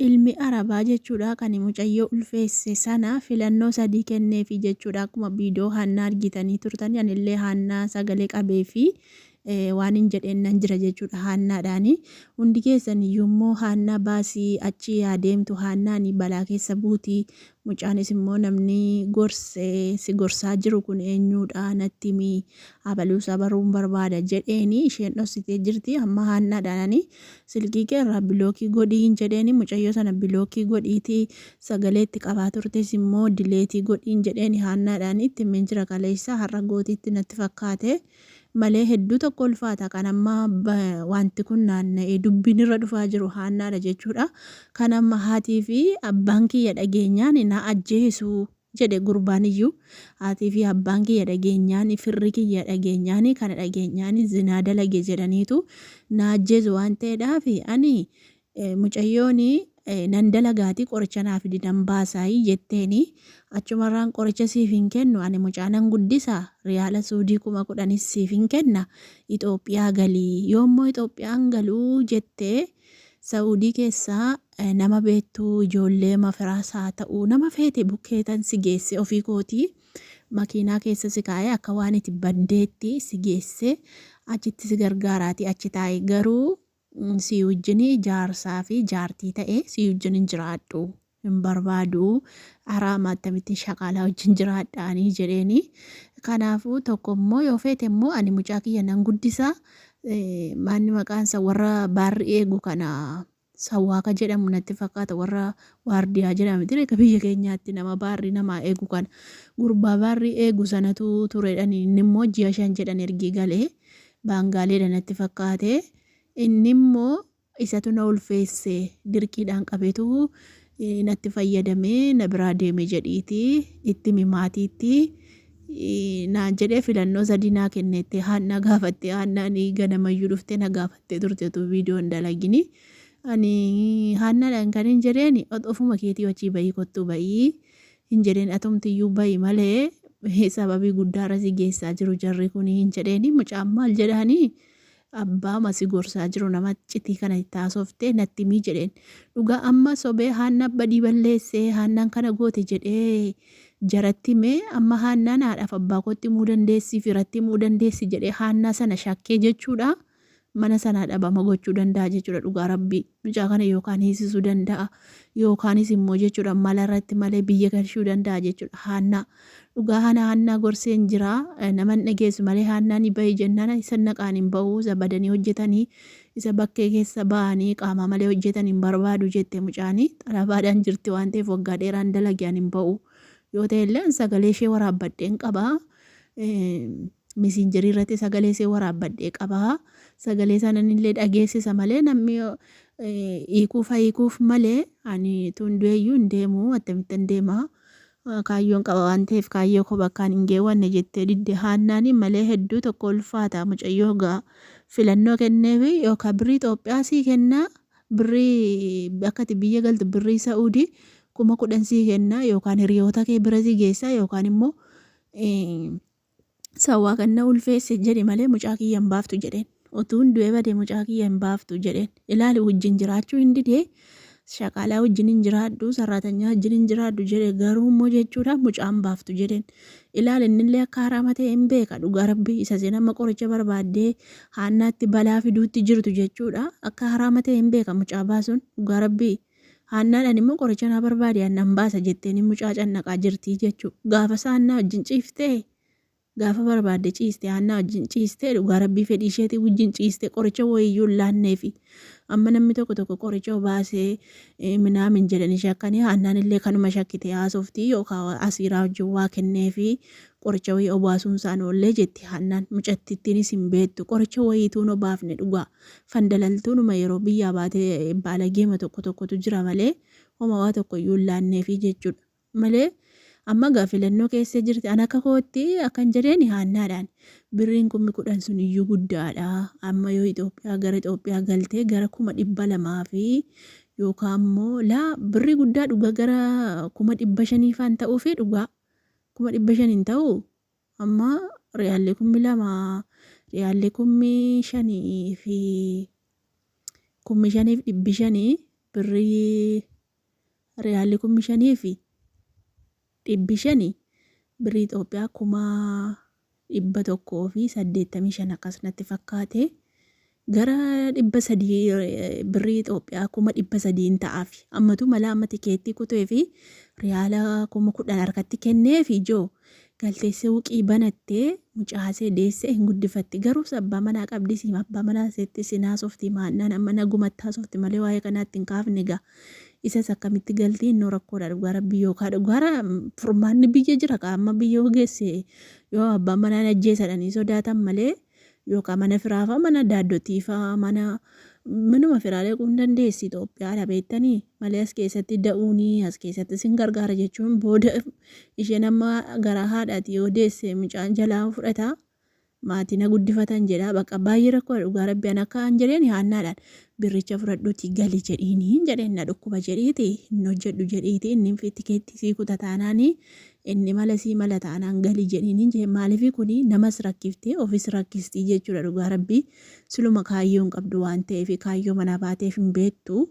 Ilmi Arabaa jechuudha kan mucayyoo ulfeesse sana filannoo sadii kenneefi jechuudha. Akkuma viidiyoo Haannaa argitanii turtanii, anillee Haannaa sagalee qabeefi waan hin jedheen nan jira jechuudha Haannaadhaani. Hundi keessan iyyuu immoo Haannaa baasii achi yaa deemtu, Haannaani balaa keessa buuti. Mucaanis immoo namni gorse si gorsaa jiru kun eenyuudha, natti himi, abaluusaa baruun barbaada jedheeni, isheen dhossitee jirti. Amma Haannaadhaan ani silkii kee irraa bilookii godhii hin jedheeni, mucayyoo sana bilookii godhiitii sagalee itti qabaa turtes immoo dileetii godhiin jedheeni. Haannaadhaan itti himeen jira kaleessa, har'a gootiitti natti fakkaate malee hedduu tokko ulfaata. Kan amma wanti kun naanna'ee dubbiin irra dhufaa jiru Haannaadha jechuudha. Kan amma haatii fi abbaan kiyya dhageenyaan na ajjeesu jedhe gurbaan iyyuu, haatii fi abbaan kiyya dhageenyaan, firri kiyya dhageenyaan, kana dhageenyaan zinaa dalage jedhaniitu na ajjeesu waan ta'eedhaaf, ani mucayyoon nan dalagaati qoricha naa fidi nan baasaayii jetteeni, achumarraan qoricha siif hin kennu, ani mucaa nan guddisa, riyaala Suudii 10,000s siif hin kenna, Itoophiyaa galii. Yoommoo Itoophiyaan galuu jettee, Sa'uudii keessaa nama beektu, ijoollee mafiraas haa ta'u, nama feete bukkeetan si geesse, ofii kootii makiinaa keessa si kaa'ee akka waan itti baddeetti si geesse, achitti si gargaaraati achi taa'e, garuu si wajjin jaarsaa fi jaartii ta'e si wajjin hin jiraadhu, hin barbaadu, haraama, akkamittiin shaqaalaa wajjin jiraadhaanii jedheeni. Kanaafuu tokko immoo yoo feete immoo ani mucaa kiyya nan guddisa, maanni maqaan isa warra baarri eegu kana sawwaaka jedhamu natti fakkaata, warra waardiyaa jedhama miti akka biyya keenyaatti, nama baarri namaa eegu kana, gurbaa baarri eegu sanatu turedhan. Inni immoo ji'a 5 jedhan ergii galee baangaaleedha natti fakkaate. Inni immoo isatu na ulfeesse, dirqiidhaan qabetu natti fayyadamee na biraa deeme jedhiiti itti himi maatiitti naan jedhee filannoo sadii naa kenneette. Haannaa gaafatte, Haannaan ganamayyuu dhuftee na gaafattee turtetu viidiyoon dalagini. Ani Haannaadhaan kan hin jedheen, ofuma keetii achii bahii kottuu bahii hin jedheen, atumtiyyuu bahi malee sababii guddaarra si geessaa jiru jarri kun hin jedheeni. Mucaan maal jedhaanii, abbaa si gorsaa jiru nama citii kana itti haasoftee natti himii jedheen. Dhugaa amma sobee Haannaa badii balleessee Haannaan kana goote jedhee jaratti himee, amma Haannaan haadhaaf abbaa kootti himuu dandeessi, firatti himuu dandeessi jedhee Haannaa sana shakkee jechuudha. Mana sanaa dhabama gochuu danda'a jechuudha dhugaa rabbii. Mucaa kana yookaan hiisisuu danda'a, yookaanis immoo jechuudha mala irratti malee biyya galchuu danda'a jechuudha Haannaa. Dhugaa hana Haannaa gorseen jira, nama hin dhageessu malee. Haannaan bahi jennaan isa naqaan hin bahu, isa badanii hojjetanii, isa bakkee keessa ba'anii qaamaa malee hojjetan hin barbaadu jette. Mucaanii xalabaadhaan jirti waan ta'eef waggaa dheeraan dalage, ani hin ba'u. Yoo ta'e illee sagalee ishee waraabbadheen qaba. Misiinjarii irratti sagalee ishee waraabbadhee qaba. Sagalee sanan illee dhageessisa malee, namni hiikuuf hiikuuf malee ani tun du'eeyyuu hin deemu, akkamittan deema? Kaayyoon qaba waan ta'eef kaayyoo koo bakkaan hin geewwanne jettee didde Haannaanii malee hedduu tokko ulfaata. Mucayyoo gaa filannoo kenneefi, yookaan birrii Itoophiyaa sii kennaa, birrii akka ati biyya galtu birrii Sa'uudii 10,000 sii kennaa, yookaan hiriyoota kee bira si geessaa, yookaan immoo sawwaa kan na ulfeesse jedhi malee mucaa kiyya hin baaftu jedheen. Utuun du'ee bade mucaa kiyya hin baaftu jedheen. Ilaali, wajjin jiraachuu hin didee, shaqaalaa wajjin hin jiraadhu, sarraatanyaa wajjin hin jiraadhu jedhe, garuu immoo jechuudha mucaan baaftu jedheen. Ilaali, innillee akka haraama ta'e hin beeka dhugaa rabbii, isa seen amma qoricha barbaaddee Haannaatti balaa fiduutti jirtu jechuudha. Akka haraama ta'e hin beeka mucaa baasuun dhugaa rabbii. Haannaadhaan immoo qoricha naa barbaade annan baasa jetteen mucaa cannaqaa jirti jechuudha. Gaafa Haannaa wajjin ciiftee, gaafa barbaadde ciiste, Haannaa wajjin ciiste, dhugaa rabbii fedhii isheetii wajjin ciiste, qoricha wayiyyuu hin laanneefi. Amma namni tokko tokko qoricha baasee minaamin jedhanii shakkanii, Haannaan illee kanuma shakkite haasofti, yookaan asiiraa wajjin waa kenneefi qoricha wayii obaasuun isaan oollee jetti Haannaan. Mucattittiinis hin beektu qoricha wayiituun obaafne dhugaa. Fandalaltuunuma yeroo biyyaa baatee baalageema tokko tokkotu jira malee homa waa tokko iyyuu hin laanneefi jechuudha. Malee amma gaa filannoo keessa jirti. An akka kootti akkan jedheen Haannaadhaan, birriin 10,000 sun iyyuu guddaadha. Amma yoo Itoophiyaa gara Itoophiyaa galtee gara 200,000 fi yookaan immoo laa birrii guddaa dhugaa gara 500,000 faan ta'uu fi dhugaa 500,000 hin ta'u. Amma riyaalli 2,000, riyaalli 5,000 fi 5,500. Birrii riyaalli 5500 birrii Itoophiyaa 185,000 akkas natti fakkaate. Gara 300 birrii Itoophiyaa 300,000 hin ta'aafi. Ammatu mala amma tikeettii kutee fi riyaala 10,000 harkatti kenneefi ijoo galtee suuqii banattee mucaasee deessee hin guddifatti. Garuu abbaa manaa qabdi siima abbaa manaa iseetti sin haasofti maannaan amma nagumatti haasofti malee waa'ee kanaatti hin kaafne gaa. Isas akkamitti galtii innoo rakkoodha dhugaa rabbii yookaan dhugaa furmaanni biyya jira kaa amma biyya geesse yoo abbaan manaan ajjeesadhanii sodaatan malee yookaan mana firaafaa mana daaddotiifaa mana manuma firaa dhaquu hin dandeessi Itoophiyaadha beektanii malee as keessatti da'uunii as keessatti sin gargaara jechuun booda isheen amma garaa haadhaati yoo deesse mucaan jalaa fudhata maatii na guddifatan jedha bakka baay'ee rakkoodha dhugaa rabbi an akka an jedheen haannaadhaan birricha fudhadhuuti gali jedhiini jedheen na dhukkuba jedhiiti hin hojjedhu jedhiiti inni tikeettii sii kuta taanaanii inni mala sii mala taanaan gali jedhiini jedhe maaliif kuni namas rakkiftee ofis rakkistii jechuudha dhugaa rabbi siluma kaayyoo hin qabdu waan ta'eef kaayyoo manaa baateef hin beektu.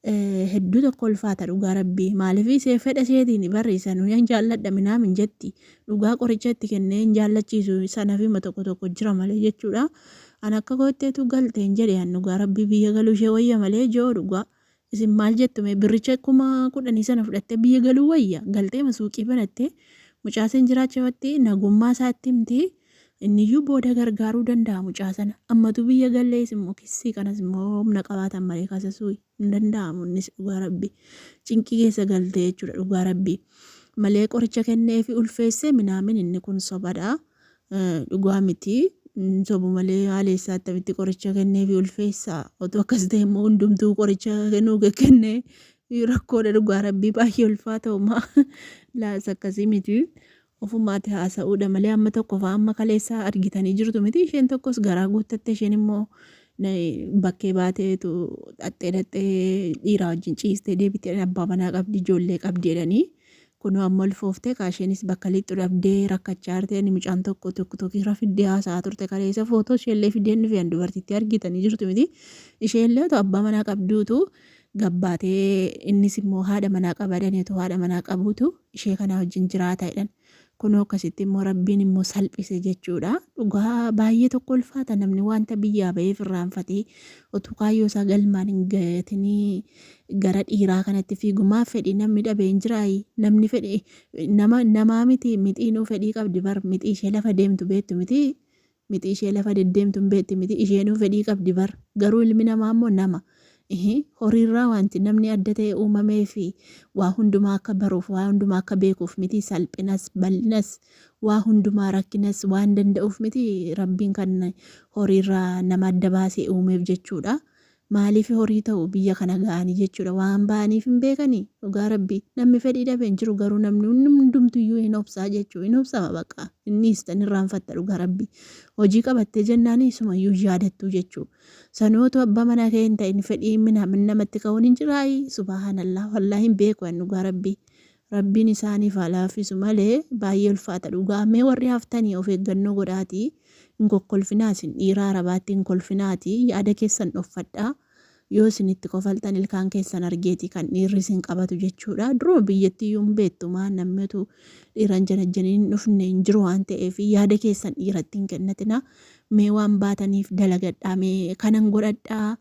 Hedduu tokko ulfaata dhugaa rabbii maaliif ishee fedha isheetiin barreessan hin jaalladha minaamin jetti dhugaa qoricha itti kennee hin jaallachiisu sanafima tokko tokko jira malee jechuudha. An akka kootteetu galte hin jedhe an dhugaa rabbii biyya galuu ishee wayya malee joo dhugaa. Isin maal jettu mee birricha 10,000 sana fudhattee biyya galuu wayya galtee suuqii banattee mucaaseen jiraachifatti nagummaa isaatti himti. Inniyyuu booda gargaaruu danda'a mucaa sana. Ammatu biyya gallees immoo kissii kanas immoo humna qabaatan malee kasasuu hin danda'amu innis dhugaa rabbi. Cinqii keessa galtee jechuudha dhugaa rabbi. Malee qoricha kenneefi ulfeessee minaamin inni kun sobadha. Dhugaa miti. Sobu malee haaleessaa attamitti qoricha kenneefi ulfeessaa. Otoo akkas ta'e immoo hundumtuu qoricha kennuu kennee rakkoodha dhugaa rabbii baay'ee ulfaata homaa laas akkasii miti. Ofumaati haasa'uudha malee amma tokko fa'aa amma kaleessaa argitanii jirtu miti isheen tokkos garaa guuttatte isheen immoo bakkee baateetu dhaxxee dhaxxee dhiiraa wajjin ciistee deebitee abbaa manaa qabdi ijoollee qabdi jedhanii kunoo amma ulfooftee kaa isheenis bakka lixxu dhabdee rakkachaa jirti inni mucaan tokko tokko tokko fiddee haasa'aa turte kaleessa footoo isheellee fiddeen dhufeen dubartittii argitanii jirtu miti isheellee otoo abbaa manaa qabduutu gabbaatee innis immoo haadha manaa qaba jedhanii otoo haadha manaa qabuutu ishee kanaa wajjin jiraata jedhan. Kunoo akkasitti immoo rabbiin immoo salphise jechuudha. Dhugaa baay'ee tokko ulfaata namni wanta biyyaa ba'eef irraanfatee utuu kaayyoo isaa galmaan hin gahatinii gara dhiiraa kanatti fiigu maaf fedhii namni dhabee hin jiraayi namni fedhii nama namaa miti mixiinuu fedhii qabdi bar mixii ishee lafa deemtu beektu miti Mixii ishee lafa deddeemtu hin beekti miti isheenuu fedhii qabdi bar garuu ilmi namaa immoo nama ihi horiirraa wanti namni adda ta'e uumamee fi waa hundumaa akka baruuf waa hundumaa akka beekuuf miti salphinas bal'inas waa hundumaa rakkinas waan danda'uuf miti rabbiin kan horiirraa nama adda baasee uumeef jechuudha. Maaliif horii ta'u biyya kana ga'anii jechuudha. Waan ba'aniif hin beekanii dhugaa rabbii. Namni fedhii dhabe hin jiru garuu namni hundumtuyyuu hin obsaa jechuu hin obsama bakka. Inni istan irraanfatta dhugaa rabbii. Hojii qabattee jennaan isumayyuu yaadattuu jechuu. Sanuu otoo abbaa manaa kee hin ta'in fedhii minaamin namatti ka'uun hin jiraayi. Subaahanallah wallaahi hin beeku an dhugaa rabbii. Rabbiin isaaniif haa laaffisu malee baay'ee ulfaata dhugaa. Mee warri haftanii of eeggannoo godhaatii hin kokkolfinaa isin dhiira arabaatti hin kolfinaatii yaada keessan dhoffadhaa. Yoo isin itti kofaltan ilkaan keessan argeeti kan dhiirri isin qabatu jechuudha. Duruma biyyattii iyyuu hin beektu maa namni utuu dhiiran janajjaniin hin dhufne hin jiru waan ta'eef yaada keessan dhiiratti hin kennatina. Mee waan baataniif dalagadhaa mee kanan godhadhaa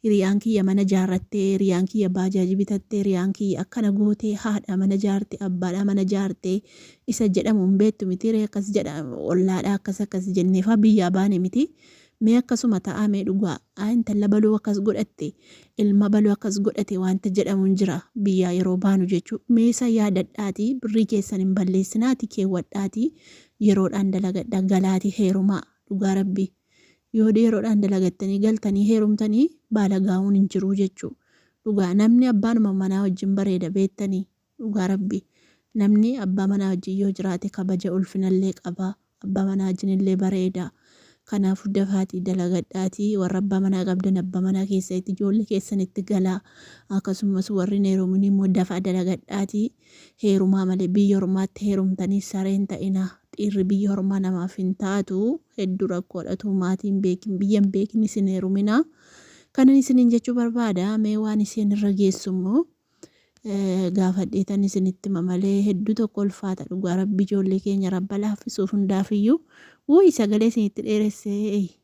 Hiriyaan kiyya mana jaarrattee, hiriyaan kiyya baajaaji bitattee, hiriyaan kiyya akkana gootee, haadha mana jaarte, abbaadhaa mana jaarte, isa jedhamu hin beektu miti ree akkas jedha ollaadhaa akkas akkas jenneefaa biyyaa baane miti. Mee akkasuma ta'aa mee dhugaa. Aa intalla baluu akkas godhatte, ilma baluu akkas godhate wanta jedhamu hin jira biyyaa yeroo baanu jechuu. Mee isa yaadadhaatii birrii keessan hin balleessinaati keewwadhaatii yeroodhaan dalagadhaa galaatii heerumaa dhugaa rabbii. Yoo yeroodhaan dalagattanii galtanii heerumtanii baalagaa'uun hin jiruu jechuu. Dhugaa namni abbaanuma manaa wajjin bareeda beektanii dhugaa rabbi. Namni abbaa manaa wajjin yoo jiraate kabaja ulfinallee qaba. Abbaa manaa wajjinillee bareeda. Kanaafuu dafaatii dalagadhaatii warra abbaa manaa qabdan abbaa manaa keessanitti ijoollee keessanitti galaa. Akkasumas warri hin heerumin immoo dafaa dalagadhaatii heerumaa malee biyya ormaatti heerumtanii sareen ta'inaa. Dhiirri biyya ormaa namaaf hin taatu. Heddu rakkoodha utuu maatii hin beekin biyya hin beekinis hin heeruminaa. Kanan isiniin jechuu barbaada mee waan isheen irra geessu immoo gaafadheetan isinitti hima malee hedduu tokko ulfaata dhugaa rabbi ijoollee keenya rabba laaffisuuf hundaafiyyuu wuuy sagalee isinitti dheeressee.